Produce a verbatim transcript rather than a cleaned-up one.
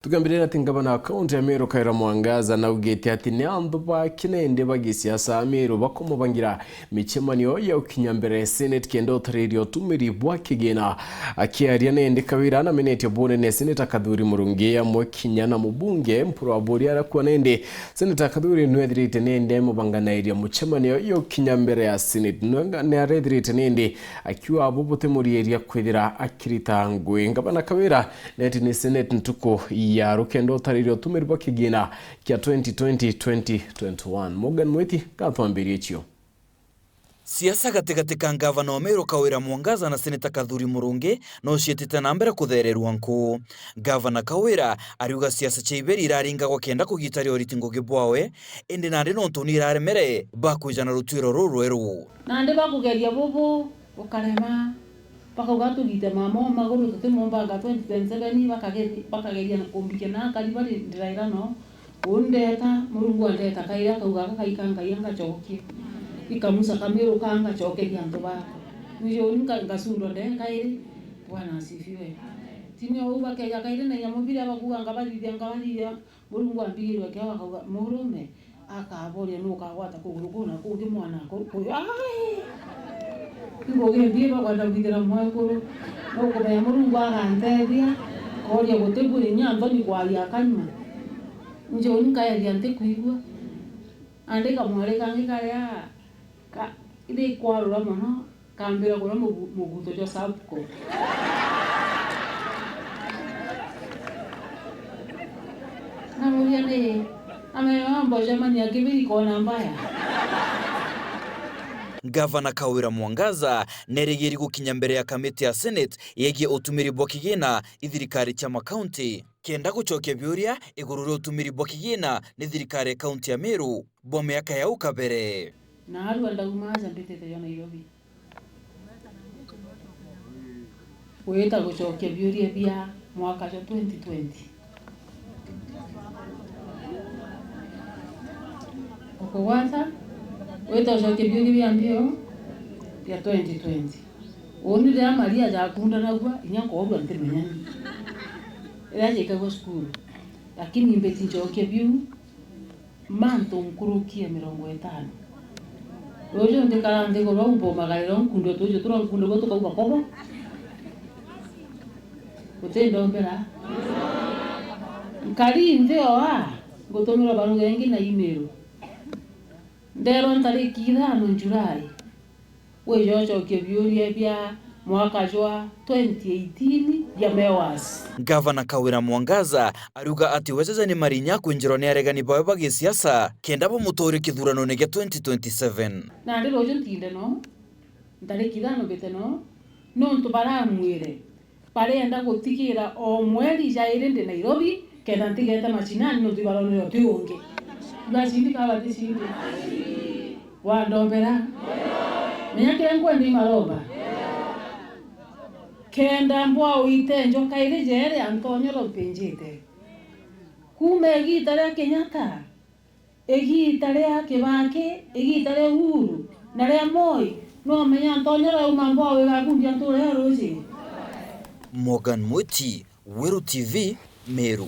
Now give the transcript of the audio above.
Tukambiriria ati ngavana wa kaunti ya Meru Kawira Mwangaza naugite ati ni antu ba kinende ba gisiasa a Meru bakomubangira micemanio ya ukinya mbere ya Senate kenda utariria utumiri bwa kigina. Akiaria nende, Kawira namenetie bunene Seneta Kathuri Murungi amwe kinya na mubunge Mpuru Aburi arakua nende. Seneta Kathuri nwethirite nende mubanganairia mucemanio ya ukinya mbere ya Senate. Nwenga ni arethirite nende akiuga abo butimuriiria kwithira akirita ngui. Ngavana Kawira neti ni Senate ntuku ya rukendo utariria utumiri bwa kigina kia twenty twenty, twenty twenty-one. Morgan Mwiti gatwambirie cio. Siasa gatigati ka ngavana wa Meru Kawira Mwangaza na Seneta Kathuri Murungi no ciitite na mbere kuthererua nkuu. Ngavana Kawira ariuga siasa cia iberi iraringagwa kenda kugitaria uriti ngugi bwawe, indi nandi nontu ni iraremere bakwija na rutuiro ruru rweru. Nandi bakugeria bubu, bukarema. Bakauga tugite mama o maguru, tutimumbanga twenty twenty-seven, bakage-, bakageria na kumbikia na akari bari ndiraira no. Uu ndeta, Murungu andeta kairi akauga, "Gaka ika Ngai angacokie." Ikamuca kamiru ka ngacokeria antu bakwa. Nijuni nka-, ngacundwa ndee kairi. Bwana asifiwe. Tini ou bakeja kairi na inya mubira bakuga ngabathithia, ngabathithia. Murungu ambigirwe kiao akauga, "Murume, akaboria nu ukagwata kuguru kuu na kungi mwana aku kuyu." Ai! Ngugi mbii bakwenda kwithira mwekuru. Nukumenya Murungu agantethia, koria guti buri nya nthoni kwaria akanyua. Njuni nkaethia ntikwigua. Andika mwari kangi karia ka-, ithi ikwarura mono. Kambira kuria mugu-, muguto jwa Sapco. Namuria ni, amenya mboca mani akibiri kona mbaya. Ngavana Kawira Mwangaza nerigiri gukinya mbere ya kamiti ya Senate yegie utumiri bwa kigina ithirikari cia makaunti, kenda gucokia biuria iguru ria utumiri bwa kigina ni thirikari ya kaunti ya Meru bwa miaka ya au kabere. Na arua ndauma aja mbitite yo Nairobi. Gwita gucokia biuria bia mwaka jwa twenty twenty. Ukugwata, gwita gucokia biuria bia mbio bia twenty twenty. Uni riria Maria jakundanagua, inya nkoorua ntimenyani. Riria jaikagua cukuru. Lakini mbiti ncokia biu, mantu nkuruki ya mirongo itano. Ruju ndikara nthiguru au mbumagarira nkundo tuju turia nkundagua tukauga kobo. Guti ndombera. Nkari nthi oa, ngutumirwa baruga ingi na email. Nderwa ntariki ithano Julai. Wije ucokie biuria bia mwaka jwa twenty eighteen bia Mewas. Ngavana Kawira Mwangaza ariuga ati we jaja ni marinya kwinjirwa ni aregani bawe ba gisiasa kenda bamutorie kithuranone gia twenty twenty-seven. Nandi ruju ntinde no, ntariki ithano mbite no, nontu baramwire. Barenda gutigira o mweri jairi ndi Nairobi, kenda ntigete macinani nontu ibaronere uti ungi. Ibacindi ka baticindi? Wandombera? Menya kiria nkwenda imaromba. Kenda mbwa uite njoka iri jeere antonyoro mpinjite. Kuma igiita ria Kenyatta, igiita ria Kibaki, igiita ria Uhuru, na ria Moi, no menya ntonyera uma mbwa wigakumbia ntura ya ruji. Morgan Mwiti, Weru T V, Meru.